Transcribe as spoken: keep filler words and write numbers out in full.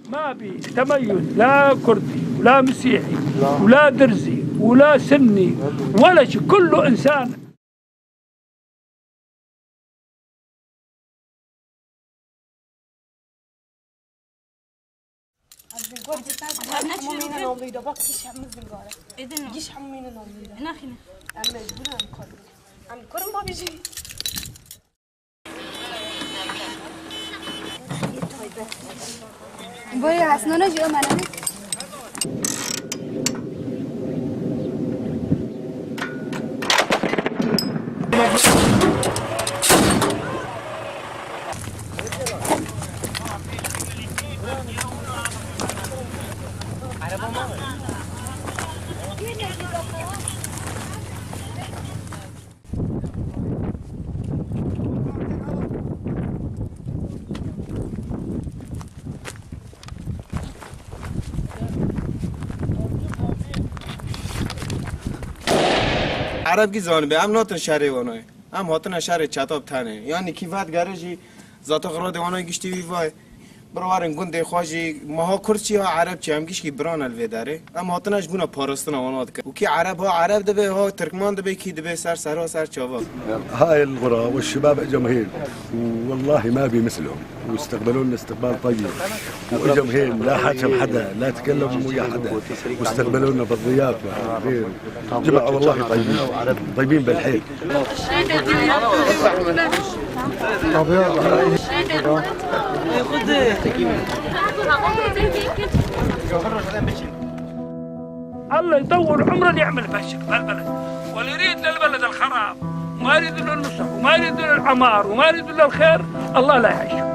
ما بي تميز لا كردي ولا مسيحي ولا درزي ولا سني ولا شيء، كله إنسان. Bak, kişi hemizin gare. Edin. Giş hemizin oğluydu. Naxine. Em mecbur em kurdun. Em kurun babacığım. Boya, aslında ne diyor bana? Ereb kî zanibe, em natin şerê wan ay. Em hatine şerê çetap tenê. Yanî kî vedigere jî zata xiradê wan ay giştî wî vay. Bira werin gundê xwe jî, meha Kurd çi ya Ereb çi, em gişkî biran el vê derê. Em hatine ji bûna parastina wana dikin. Û kî Ereb ha Ereb dibe, ha Tirkman dibe, kî dibe ser sehra ser çava. هاي القرى والشباب اجوا هين، والله ما بي مثلهم، واستقبلونا استقبال طيب، واجوا هين لا حاكم حدا، لا تكلم ويا حدا، واستقبلونا بالضيافة غير. جماعة والله طيبين، طيبين بالحيل. الله يطول عمره اللي يعمل بهالشكل بهالبلد، واللي يريد للبلد الخراب وما يريد له النصح وما يريد له العمار وما يريد له الخير، الله لا يعيشه.